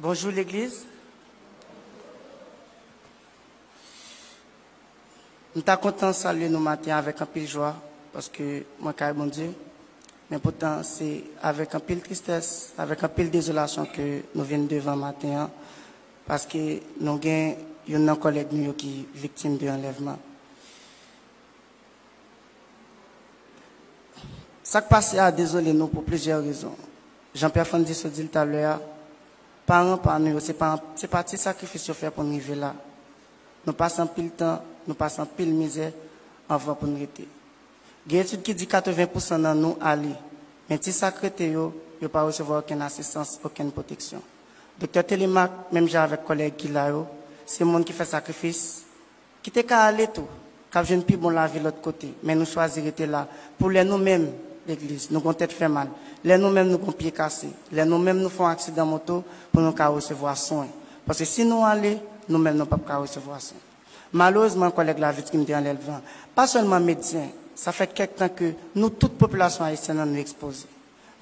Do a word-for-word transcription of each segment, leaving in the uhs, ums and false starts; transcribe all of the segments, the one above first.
Bonjou legliz. M ta kontan salye nou maten avèk anpil jwa, paske mwen kay Bondye. Men poutan, se avèk anpil tristès, avèk anpil dezolasyon ke nou vin devan maten an, paske nou gen youn nan kòlèg nou yo ki viktim de anlèvman. Sa k pase a dezole nou pou plizyè rezon. Jan Pè Frandy sot di l talè a, paran pa nou yo, se pa, se pa ti sakrifis yo fè pou n rive la. Nou pase anpil tan, nou pase anpil mizè anvan pou n rete. Gen etid ki di katreven pousan nan nou ale, men ti sa k rete yo, yo pa resevwa okenn asistans, okenn pwoteksyon. Doktè Telemaque, menm jan avèk kòlèg ki la yo, se moun ki fè sakrifis, ki te ka ale tou, k ap jwenn pi bon lavi lòt kote, men nou chwazi rete la pou lè nou menm, legliz, nou gon tèt fè mal, lè nou menm nou gon pye kase, lè nou menm nou fè yon aksidan moto pou nou ka resevwa swen. Paske si nou ale, nou menm nou p ap ka resevwa swen. Malerezman, kòlèg la viktim de anlèvman. Pa sèlman medsen, sa fè kèk tan ke nou tout popilasyon ayisyèn nan nou ekspoze.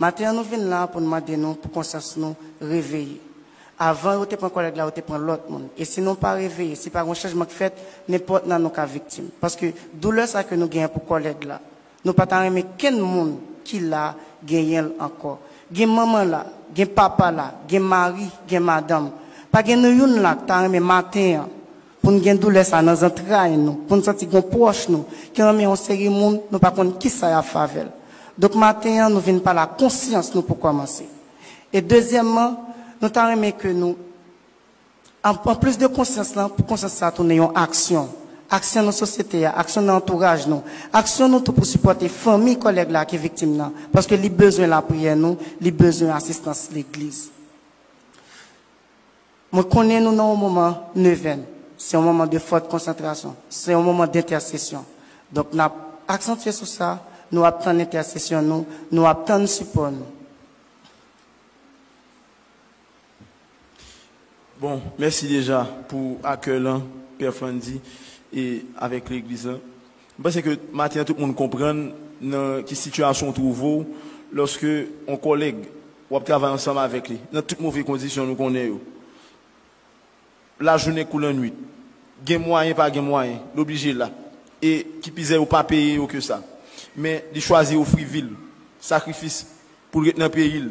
Maten an, nou vin la pou n mande nou pou konsyans nou reveye. Avan yo te pran kòlèg la, yo te pran lòt moun. E si nou pa reveye, si pa gen chanjman k fèt, nenpòt nan nou ka viktim. Paske doulè sa ke nou genyen pou kòlèg la, nou pa ta renmen kenn moun ki la genyen l ankò. Gen manman la, gen papa la, gen mari, gen madanm. Pa gen nou youn la k ta renmen maten an pou n gen doulè sa nan zantray nou, pou n santi gon pwòch nou ki renmen yon seri moun, nou pa konn kisa y ap fè avè l. Donk, maten an, nou vin pale ak konsyans nou pou kòmanse. E dezyèmman, nou ta renmen ke nou, an, anplis de konsyans lan, pou konsyans sa tounen yon aksyon. Aksyon nan sosyete a, aksyon nan antouraj nou, aksyon nou tou pou sipòte fanmi kòlèg la ki viktim nan, paske li bezwen lapriyè nou, li bezwen asistans legliz. Mwen konnen nou nan yon moman nevèn. Se yon moman de fòt konsantrasyon. Se yon moman dentèsesyon. Donk, n ap aksantye sou sa, nou ap tann entèsesyon nou, nou ap tann sipò nou. Bon, mèsi deja pou akèy lan, Pè Frandy, e avèk legliz lan. M panse ke maten an tout moun konprann nan ki sitiyasyon w twouve w lòske yon kòlèg w ap travay ansanm avèk li nan tout move kondisyon nou konnen yo. Lajounen kou lannwit, gen mwayen pa gen mwayen, l oblije la. E ki pizè yo pa peye yo ke sa. Men li chwazi ofri vi l, sakrifis, pou l ret nan peyi l,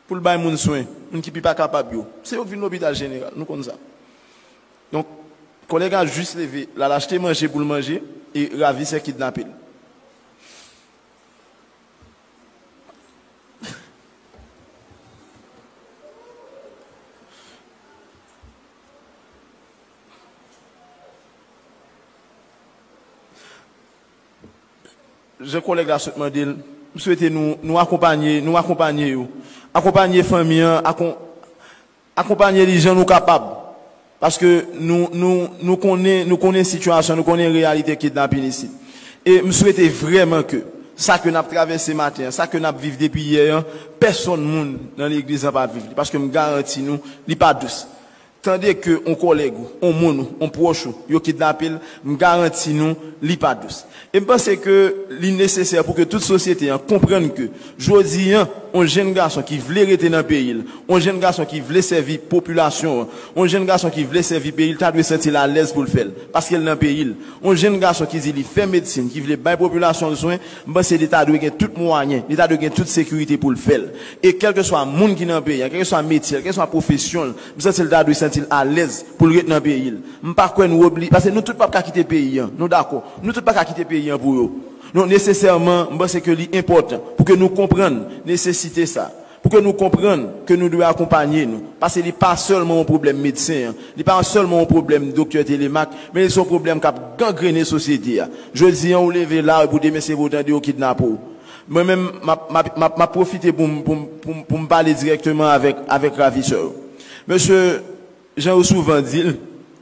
pou l bay moun swen, moun ki pi pa kapab yo. Se yo k vin lopital jeneral, nou konn sa. Donk, kòlèg la jis leve, l al achte manje pou l manje, e ravisè kidnape l. Jan kòlèg la sot mande l, m swete nou, nou akonpanye, nou akonpanye yo. Akonpanye fanmi an, akon, akonpanye li jan nou kapab. Paske nou, nou, nou konnen, nou konnen sitiyasyon, nou konnen reyalite kidnapin isit. E m swete vrèman ke sa ke n ap travèse maten an, sa ke n ap viv depi yè an, pèsonn moun nan legliz lan pa viv li. Paske m garanti nou, li pa dous. Tande ke yon kòlèg ou, yon moun ou, yon pwòch ou, yo kidnape l, m garanti nou, li pa dous. E m panse ke li nesesè pou ke tout sosyete an konprann ke jodi an, yon jenn gason ki vle rete nan peyi l, yon jenn gason ki vle sèvi popilasyon an, yon jenn gason ki vle sèvi peyi l, ta dwe santi l alèz pou l fè l, paske l nan peyi l. Yon jenn gason ki di li fè medsin, ki vle bay popilasyon l swen, m panse li ta dwe gen tout mwayen, li ta dwe gen tout sekirite pou l fè l. E kèlkeswa moun ki nan peyi an, kèlkeswa metye l, kèlkeswa pwofesyon l, m santi l ta dwe santi l alèz pou l ret nan peyi l. M pa kwè nou obli, paske nou tout p ap ka kite peyi an, nou dakò. Nou tout pa ka kite peyi an pou yo. Donk, nesesèman, m panse ke li enpòtan pou ke nou konprann nesesite sa, pou ke nou konprann ke nou dwe akonpanye nou. Paske li pa sèlman yon pwoblèm medsen an, li pa sèlman yon pwoblèm doktè Telemaque, men li se yon pwoblèm k ap gangrene sosyete a. Jodi an, ou leve la, epi demen se pou w tande yo kidnape w. Mwen menm, m ap, m ap, m ap, m ap pwofite pou m, pou m, pou m, pou m pale dirèkteman avèk, avèk ravisè yo. Mesye, jan yo souvan di l,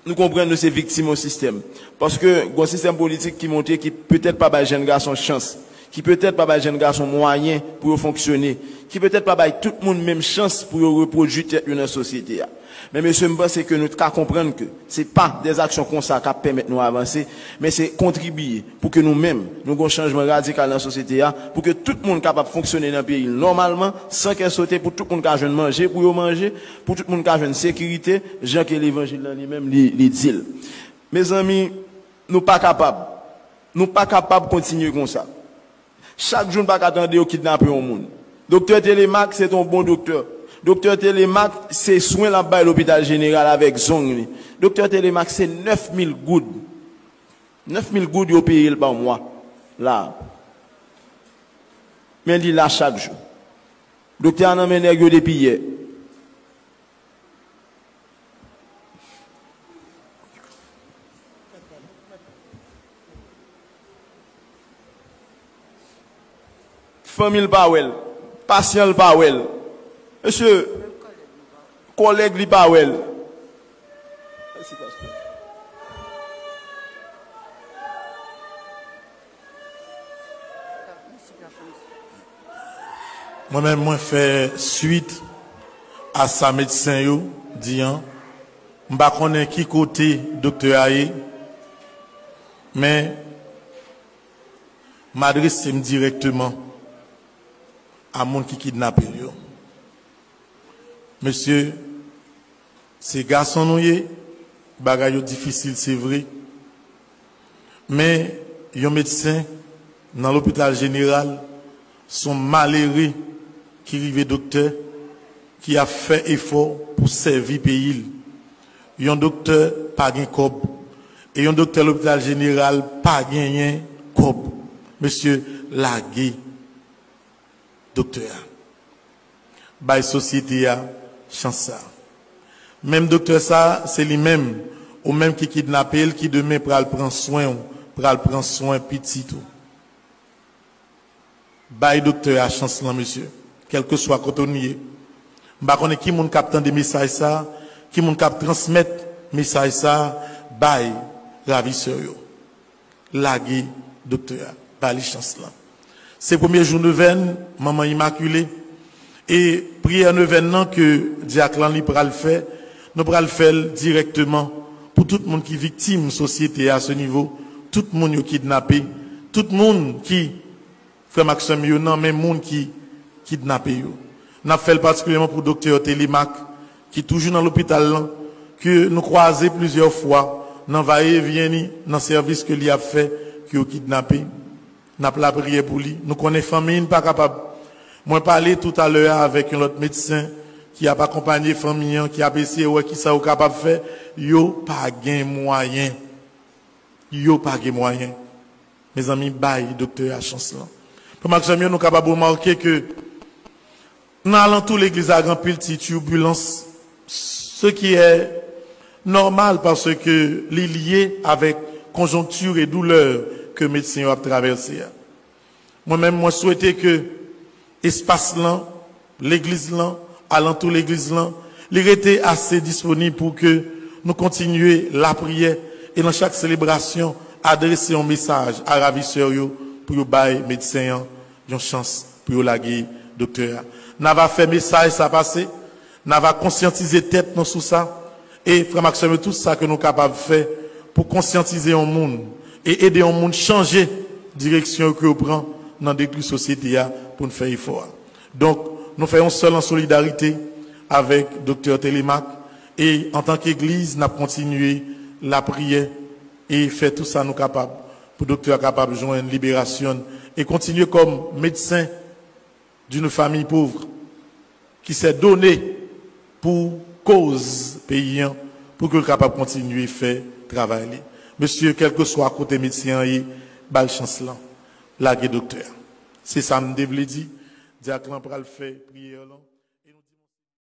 nou konprann nou se viktim yon sistèm. Paske gon sistèm politik ki monte ki petèt pa bay jèn gason chans, ki petèt pa bay jèn gason mwayen pou yo fonksyone, ki petèt pa bay tout moun menm chans pou yo repwodui tèt yo nan sosyete a. Men mesye, m panse ke nou ka konprann ke se pa dèzaksyon konsa k ap pèmèt nou avanse, men se kontribiye pou ke nou menm, nou gen yon chanjman radikal nan sosyete a, pou ke tout moun kapab fonksyone nan peyi l nòmalman, san kè sote, pou tout moun ka jwenn manje pou yo manje, pou tout moun ka jwenn sekirite, jan ke levanjil lan li menm li, li di l. Mezanmi, nou pa kapab. Nou pa kapab kontinye konsa. Chak jou n pa ka tande yo kidnape yon moun. Doktè Telemaque, se t on bon doktè. Doktè Telemaque, se swen l ap bay lopital jeneral avèk zong li. Doktè Telemaque, se nèf mil goud. Nèf mil goud yo peye l pa mwa. La. Men li la chak jou. Doktè a nan men nèg yo depi yè. Fanmi l pa wè l. Pasyan l pa wè l. Mesye, kòlèg li pa wè l. Mwen menm, mwen fè swit a sa medsen yo di an. M pa konnen ki kote doktè a ye, men m adrese m dirèkteman a moun ki kidnape l yo. Mesye, se gason nou ye, bagay yo difisil, se vre. Men yon medsen nan lopital jeneral, se yon malere ki rive doktè, ki ap fè efò pou sèvi peyi l. Yon doktè pa gen kòb, e yon doktè lopital jeneral pa genyen kòb. Mesye, lage doktè a. Bay sosyete a chans sa. Menm doktè sa, se li menm, ou menm ki kidnape l, ki demen pral pran swen w, pral pran swen pitit ou. Bay doktè a chans lan, mesye, kèlkeswa kote w ye. M pa konnen ki moun k ap tande mesaj sa, ki moun k ap transmèt mesaj sa bay ravisè yo. Lage doktè a, ba li chans lan. Se premye jou nevèn Manman Imakile, e priyè nevèn nan ke dyak lan li pral fè, nou pral fè l dirèkteman pou tout moun ki viktim sosyete a se nivo, tout moun yo kidnape, tout moun ki, frè m ak sè m yo, nan men moun ki kidnape yo. N ap fè l patikilyèman pou doktè Telemaque, ki toujou nan lopital lan, ke nou kwaze plizyè fwa nan vayevyen li, nan sèvis ke li ap fè, ke yo kidnape. N ap lapriyè pou li. Nou konnen fanmi n pa kapab. Mwen pale toutalè a avèk yon lòt medsen ki ap akonpanye fanmi an, ki ap eseye wè kisa yo kapab fè. Yo pa gen mwayen. Yo pa gen mwayen. Mezanmi, bay doktè a chans lan. Frè m ak sè m yo, nou kapab remake ke nan alantou legliz la, gen anpil ti tibilans, ce qui est normal paske li lye avèk konjonkti e doulè ke medsen yo ap travèse a. Mwen menm, mwen swete ke espas lan, legliz lan, alantou legliz lan, li rete ase disponib pou ke nou kontinye lapriyè e nan chak selebrasyon, adrese yon mesaj a ravisè yo pou yo bay medsen an yon chans pou yo lage doktè a. N ava fè mesaj sa pase, n ava konsyantize tèt nou sou sa, e frè m ak sè m yo, tout sa ke nou kapab fè pou konsyantize yon moun e ede yon moun chanje direksyon yo ke yo pran nan detwi sosyete a pou n fè efò a. Donk, nou fè yon sèl an solidarite avèk doktè Telemaque, e antanke egliz, n ap kontinye lapriyè e fè tout sa nou kapab pou doktè a kapab jwenn liberasyon e kontinye kòm medsen d'une famille pauvre qui s'est donné pou koz peyi an, pou ke l kapab kontinye fè travay li. Mesye, kèlkeswa kote medsen an ye, ba l chans lan. Lage doktè a. Se sa m te vle di. Dyak lan pral fè priyè lan.